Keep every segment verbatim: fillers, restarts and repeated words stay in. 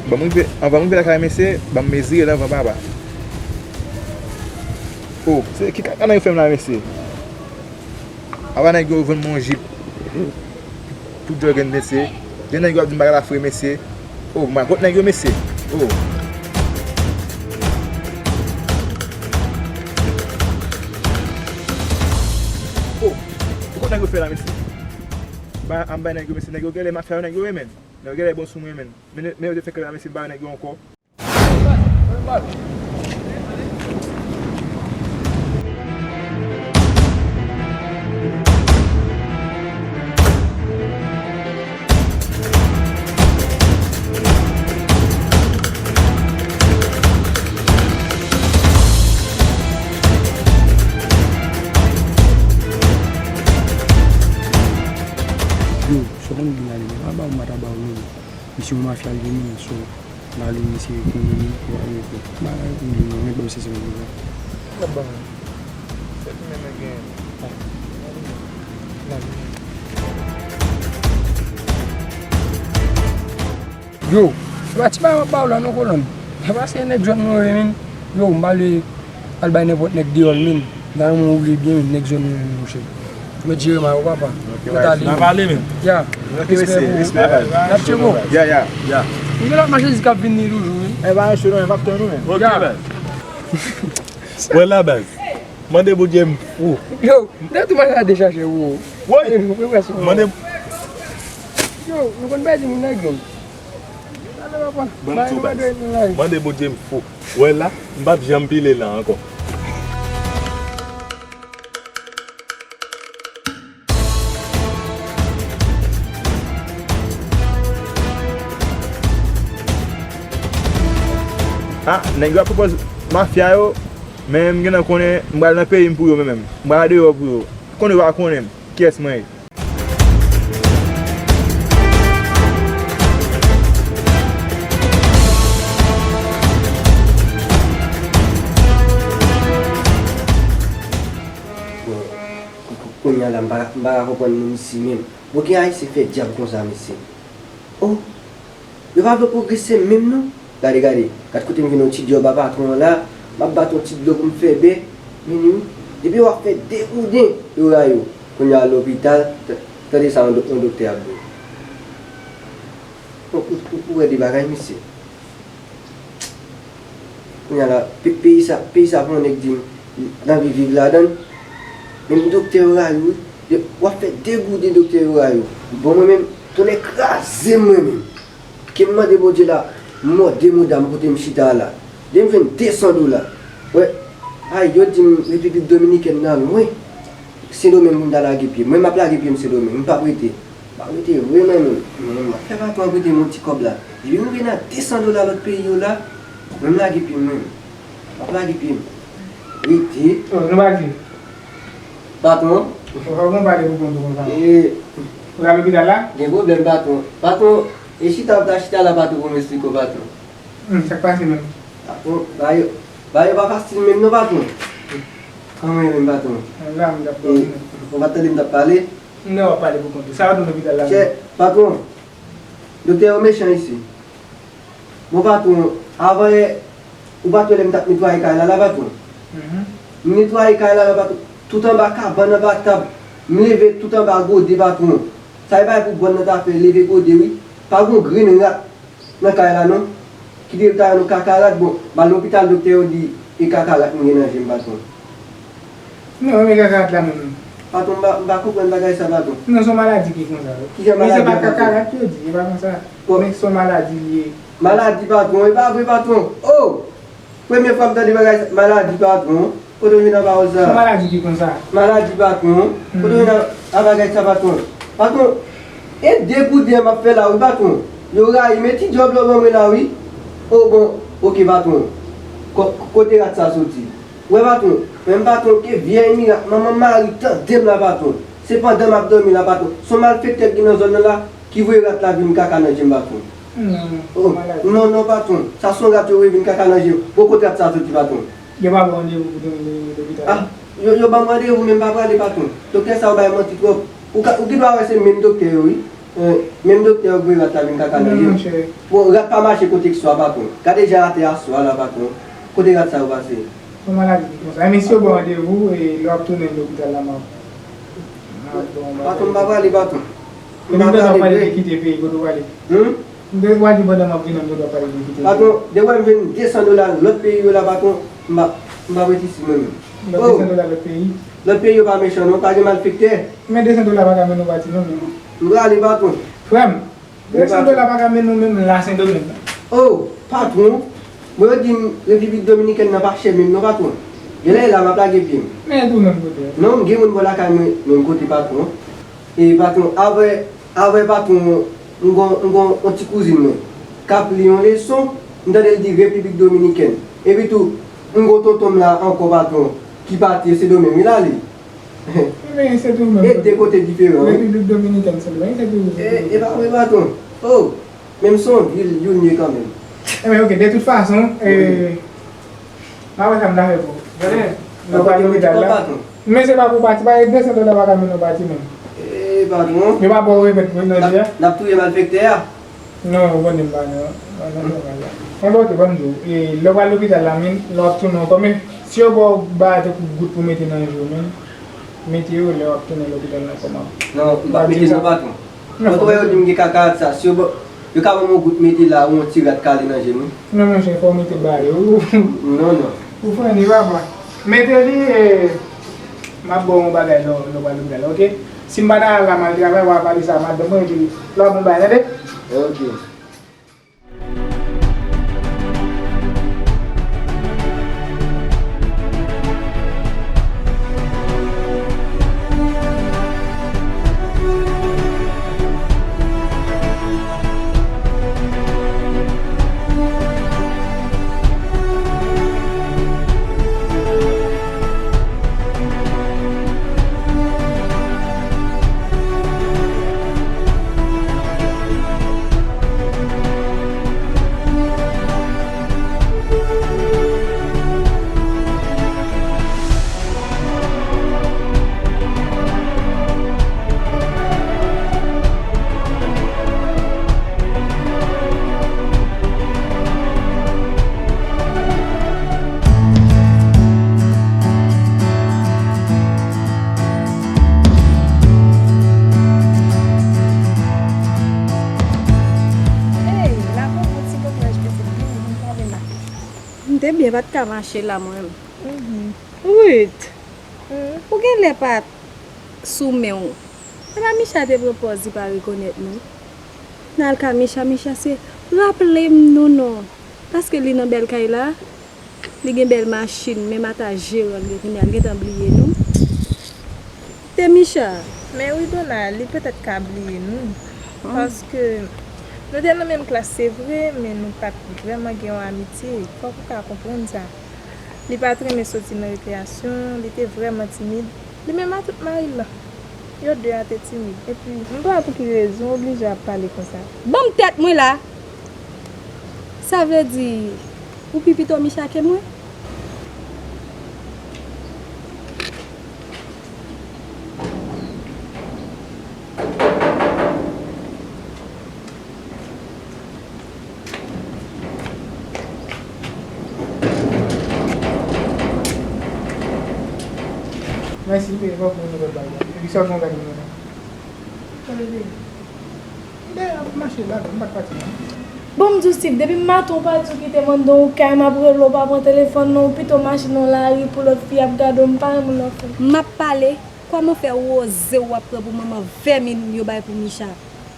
Ban m rive, anvan m rive lakay mesye, ban m mezire l anvan papa. O, se ki kaka nèg yo fè m la, mesye? Apa nèg yo vann mwen yon jip pou jogging, mesye. Gen nèg yo ap di m bagay la fre, mesye. O, mwen kot nèg yo, mesye. O. O, kot nèg yo fè la, mesye? Ba, an bay nèg yo, mesye. Nèg yo genlè mafya yo, nèg yo, wi, menn. Nèg yo genlè bon sou mwen, menn. Men, men yo te fè kè la, mesye, m pa wè nèg yo ankò. Yo, sòt nan byen ale, men pa ba w mata ba w non. Misye yon mafya l ye, men, so, m ale, misye konnen li, w a yo ko. M pa konnen li, non, men ban m sezi nan byen la. Mwen ban mwen. Sèt mwen men gen. Yo, se pa ti bagay m ap ba w la non, kolonn. Se paske nèg jwenn mwen, men. Yo, m pa vle al bay nenpòt nèg deyò l, men. Nan yon moun ou vle byen, men nèg zòn nou, men, monchè. Mwen jere ma yo, papa. Ok, mwen ta ale. N a pale, men. Ya. Ok, respè mesye, pou ou. Respè, baz. N ap tcheke w. Ya, ya, ya. M gen lòt machandiz k ap vini toujou, wi. E pa yon cho non, m ap tann ou, men. Ok, ya, baz. Wè la, baz. Mande Bondye m fou. Yo, m te tou malad deja, chè, ou. Woy! Mande. Yo, nou konn pèdi moun nan gang. Ban m di w, baz. Mande Bondye m fou. Wè la, m p ap janm pile la ankò. Ah, nèg yo ap pwopoze mafya yo, men m gentan konnen m pral nan peyi m pou yo, men menm. M pral deyò pou yo. Konnen yo pa konnen m, kiyès mwen ye. Bon, kou-, kou-, kounye a la, m pa, m pa ka konprann moun isi menm. Bon, ki Ayisyen fè dyab konsa, mesye? Oh! Yo pa vle pwogrese menm non. Gade, gade, gad kote m vin yon ti djòb a patwon an la, m ap bat yon ti dlo pou m fè bè. Men wi, depi w ap fè degouden, yo rayi w. Kounye a lopital, t-, tande sa yon do-, yon doktè ap di w. Ou, ou, ou, ou wè de bagay, mesye. Kounye a la, pe-, peyi sa, peyi sa pou yon nèg di m, l anvi viv ladan l. Menm doktè yo rayi w, wi. Yo, w ap fè degouden doktè yo rayi w. Bon, mwen menm, tonnè kraze m, mwen menm. Ke m mande Bondye la, m mòde mouda m kote m chita a la. Lè m jwenn de san dola. Wè, ay, yo di m Repiblik Dominikèn nan lwen. Sendomeng pou m ta lage pye m. Mwen, m ap lage pye m Sendomeng. M p ap rete. M ap rete vre, mwen menm. Men m ap fè patwon an prete m yon ti kòb la. Epi m rive nan de san dola lòt peyi yo la, mwen, m lage pye m, mwen. M ap lage pye m. Rete. Oh, nou pa di. Patwon. Ou pa konn pale pou kont ou konsa. E. Ou la lopital la? Gen pwoblèm, patwon. Patwon, e chita, w ta chita la, patwon, pou m esplike w, patwon. Hmm, sa k pase menm? Patwon, bagay yo, bagay yo pa fasil menm non, patwon. Kòman e menm, patwon? La, m t ap dòmi. E, ou pa t tande m t ap pale? Non, w ap pale pou kont ou. Sa yo di w lopital la menm? Chè, patwon, doktè yo mechan isi. Bon, patwon, avan yè, ou pa t wè lè m t ap netwaye kay la, la, patwon? Mhm. M netwaye kay la, la, patwon. Tout anba kabann, anba tab. M leve tout anba gode, patwon. Sa e bay pou bòn nan ta fè leve gode, wi. Pa gon grenn rat nan kay la, non. Ki te ta yon kaka rat, bon, m al lopital, doktè yo di, e kaka rat m gen nan je m, patwon. Non, men kaka rat la menm. Patwon, m pa, m pa konprann bagay sa, patwon. Non, se yon maladi ki konsa, wi. Ki jan maladi yo, patwon? Men se pa kaka rat yo di, e pa konsa. Bon. Men se yon maladi li ye. Maladi, patwon, e pa vre, patwon. Oh! Premye fwa m tande bagay sa, maladi, patwon. Kote w jwenn nan pawòl sa? Se yon maladi ki konsa. Maladi, patwon. Kote w jwenn nan, nan bagay sa, patwon? Patwon, e degouden m ap fè la, wi, patwon. Yo rayi m, e ti djòb la w ban mwen la, wi. Oh, bon, ok, patwon. Ko-, kote rat sa soti? Wè, patwon, menm patwon, ke vyèy mirak, manman mari, tande m la, patwon. Se pandan m ap dòmi la, patwon. Se yon malfektè k gen nan zòn nan la ki voye rat la vin kaka nan je m, patwon. Non, non, oh, maladi. Non, non, patwon. Sa se yon rat yo voye vin kaka nan je m. Bon, kot rat sa soti, patwon? Yo ba w randevou pou w vin lopital la? Ah, yo, yo ban m randevou, men m pa prale, patwon. Doktè sa yo bay manti twòp. Ou ka, ou gen dwa wè se menm doktè yo, wi. Eh, menm doktè yo voye rat la vin kaka nan je m. Bon, rat pa mache kote k swa, patwon. Gade jan atè a swa la, patwon. Kote rat sa yo pase? Yon maladi ki konsa. Men si yo ba w randevou, e lè w ap tounen lopital la, m ap, m ap ba w yon bagay. Patwon, m pa prale, patwon. M pa prale vre. Kite peyi, kote w prale? Hmm? M te w a di pandan m ap vini, m te w a pale de kite. Patwon, depi w wè m jwenn de san dola lòt peyi yo la, patwon, m pa, m pa ret isi mwen menm. Lòt de san dola lòt peyi? Lòt peyi yo pa mechan non, pa gen malfektè. Men de san dola pa ka mennen w pati non, men. M prale, patwon. Frè m, de san dola pa ka mennen w menm la Sendomeng la. Oh, patwon, bon, yo di m Repiblik Dominikèn nan pa chè menm non, patwon. Genlè e la m ap lage pye m. Men tou menm kote. Non, m gen moun bò lakay mwen menm kote, patwon. E patwon, avè, avè patwon, m gon, m gon yon ti kouzin mwen k ap li yon leson, m tande l di Repiblik Dominikèn. Epi tou, m gon tonton m la ankò, patwon, ki pati e Sendomeng wi l ale. Men se tou menm kote. E de kote diferan wi. Repiblik Dominikèn, Sendomeng, se tou. E, e pa vre, patwon. Oh, menm se yon vil, youn ye kanmenm. Enben, oke, de tout fason, e, m a wè sa m ta fè pou ou. Tande, lè w pral lopital la. Men se pa pou pati, pa de san dola pa ka mennen w pati menm. E, patwon. Yo pa ba w remèd pou nan je a? N ap touye malfektè a. Non, ou konnen m pa nan, pa nan fè mal la. Enben, oke, ban m di w. E, lè w pral lopital la, men, lè w ap tounen ankò, men, si yo ba w bagay tankou gout pou mete nan je w, men, mete yo lè w ap tounen lopital la, kòman? Non, m p ap mete non, patwon. Mwen kwè yo di m gen kaka sa, si yo ba, yo ka ban m yon gout mete la, ou yon ti rad kale nan je m wi. Non, monchè, fò w mete ba yo. Non, non. Ou funny, papa. Mete li, e, m ap ba w yon bagay lè w, lè w pral lopital, oke? Si m pa ta al la, m al travay, w a pale sa a madanm mwen, epi lè w ap bon bagay, tande? Ok. Hey, la pou ti kokoyaj pitit, vini, vini pale la. M te byen, pa t ka mache la, mwen menm. Mhm. Ruth, hmm, ou genlè pa t sou men w. E pa Micha te pran pòz li pa rekonèt nou. N al ka Micha, Micha se raple m nou non. Paske li nan bèl kay la, li gen bèl machin, menm ata jeran l gen kounye a, l gentan bliye nou. Te Micha. Men wi Dona, li petèt ka bliye nou. Hmm. Paske nou te nan menm klas, se vre, men nou pa t vrèman gen yon amitye. Fòk ou ka konprann sa. Li pa t renmen soti nan rekreyasyon, li te vrèman timid. Li menm a tout mari l lan. Yo de a te timid. Epi, m pa wè pou ki rezon w oblije ap pale konsa. Ban m tèt mwen la! Sa vle di, ou pi pito Micha ke mwen? Mèsi, men fòk mwen gen lòt bagay. Epi sa w gen yon gade mwen nan. Tande, bebe. M te ap mache la, m pa t pati non. Bon, m di w, Steve, depi maten w pati w kite m anndan yon kay, m ap rele w, w pa pran telefòn non, ou pito mache nan lari pou lòt fi ap gade w, m pa renmen lòt fi. M ap pale, kòman w fè oze w ap pran pou manman vèmin yo bay pou Micha?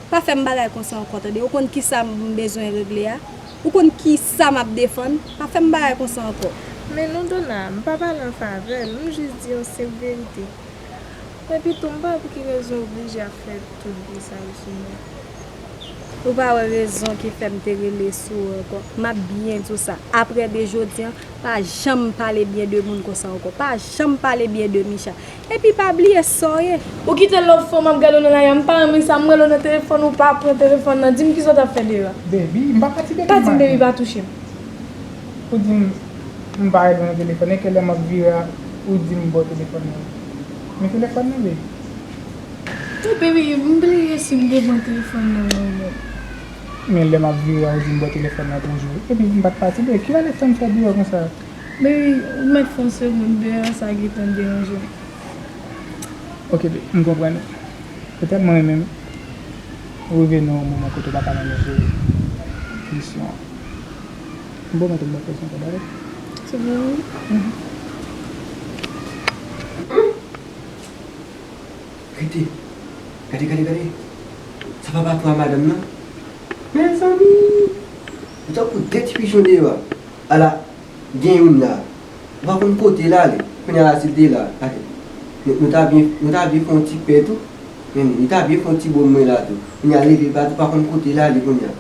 Pa fè m bagay konsa ankò, tande. Ou konn kisa m bezwen regle a? Ou konn kisa m ap defann? Pa fè m bagay konsa ankò. Men non, Dona, m pa pale an favè l, m jis di yon senp verite. Epi tou, m pa wè pou ki rezon w oblije ap fè tout bri sa yo sou mwen. Ou pa wè rezon ki fè m te rele sou ou ankò. M ap byen di w sa. Apre de jodi a, pa janm pale byen de moun konsa ankò. Pa janm pale byen de Micha. Epi pa bliye sa w ye. Ou kite lòt fanm ap gade w nan lari a, m pa renmen sa, m rele w nan telefòn, ou pa pran telefòn nan, di m kisa w t ap fè deyò a. Baby, m pa pati, baby. Pa di m baby, pa touche m. Ou di m, m pa rele w nan telefòn, e kèlè m ap vire a, ou di m ba w telefòn nan. Men telefòn nan, baby. Oh, baby, m bliye si m te pran telefòn nan men w menm. Men lè m ap vire a, ou di m bò telefòn nan toujou. Epi m pa t pati, baby. Ki valè tan m fè deyò konsa? Baby, ou mèt fè yon segonn deyò, sa gentan deranje m. Ok, baby, m konprann ou. Petèt mwen menm, ou rive nan yon moman kote ou pa ka menm jere misyon an. M pwomèt ou m pap fè sa ankò, dakò? Se vre, wi. Mhm. Rete. Gade, gade, gade. Sa pa patwon a madanm nan? Mezanmi! Ou tankou de ti pichon deyò a. Ala, gen youn la. Ou pa konn kote l ale. Kounye a la, si l te la, gade. Nou, nou ta byen, nou ta byen fè yon ti pè tou. Men, nou ta byen fè yon ti bò mwen la tou. Kounye a, leve l pa tou, pa konn kote l ale kounye a.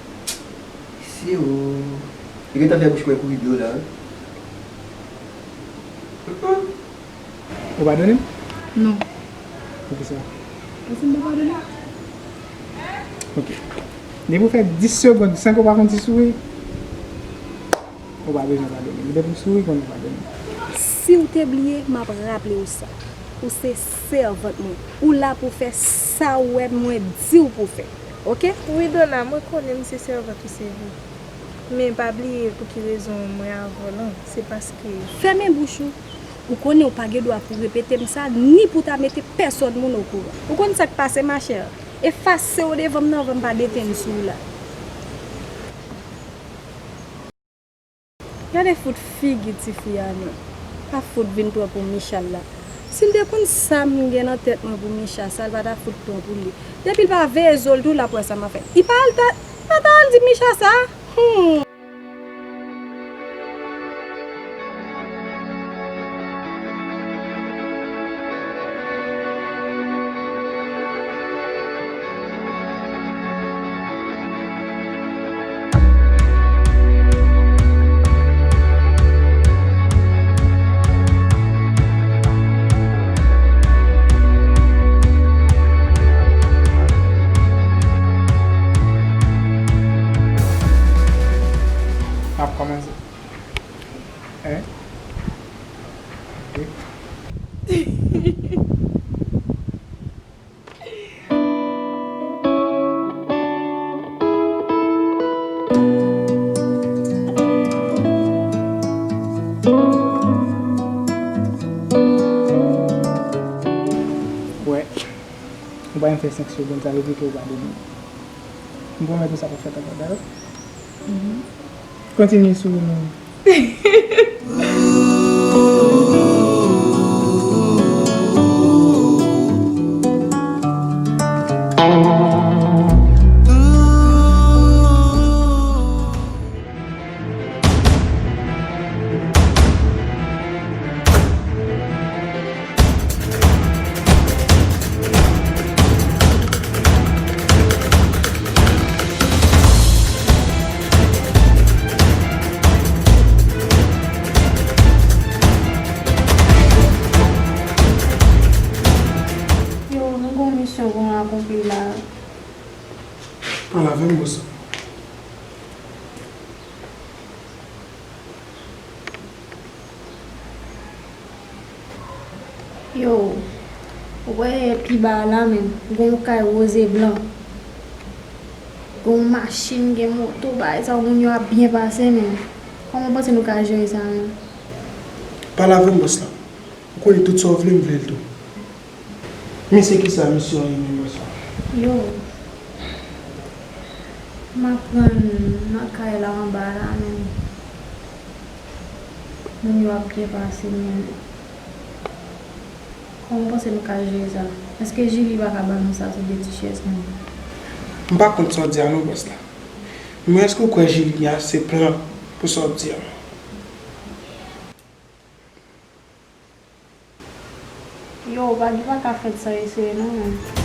Se ou. Li gentan fè bouch mwen kouri dlo la, wi. Ou padone m? Non. Poukisa? Paske m pa padone. Ok. Depi w fè dis segonn san ke w pa fè yon ti souri, ou pa bezwen padone m. Depi w souri, konnen w padone m. Si w te bliye, m ap raple w sa. Ou se sèvant mwen. Ou la pou w fè sa w wè mwen di w pou w fè. Ok? Wi, Dona, mwen konnen m se sèvant ou, se vre. Men pa bliye pou ki rezon mwen avè w lan, se paske. Fèmen bouch ou. Ou konnen ou pa gen dwa pou repete m sa, ni pou ta mete pèsòn moun okouran. Ou konn sa k pase, machè? Efase w devan m nan anvan m pa detenn sou ou la. Gade fout figi tifi a non. Pa fout vin pran pou Michal la. Si l te konn sa m gen nan tèt mwen pou Micha, sa l pa ta fout pran pou li. Depi l pa veye zo l tou, l ap wè sa m ap fè. Li pa al ta, pa ta al di Micha sa. Hmm. N ap kòmanse. Hein? Ok. Wè, ou pa janm fè senk segonn, sa vle di ke ou pa demen. M pwomèt ou sa p ap fèt ankò, dakò? Mhm. Kontinye souri non. Yo, nou gon misyon pou nou akonpli la. Pale avè m, bòs. Yo, ou wè pi ba a la menm, gon yon kay woz e blan. Gon machin, gen moto, bagay sa yo, moun yo ap byen pase menm. Kòman w panse nou ka jere sa menm? Pale avè m, bòs la. Ou konnen tout sa w vle, m vle l tou. Men se kisa misyon an ye menm, bòs la? Yo, m aprann nan kay la anba la menm. Moun yo ap byen pase menm. Kòman w panse nou ka jere sa? Èske Jili pa ka ban nou sa sou de ti chèz menm? M pa konn sa w di a non, bòs la. Men èske w kwè Jili gen ase plan pou sa w ap di a? Yo, bagay pa ka fèt san eseye non, menm.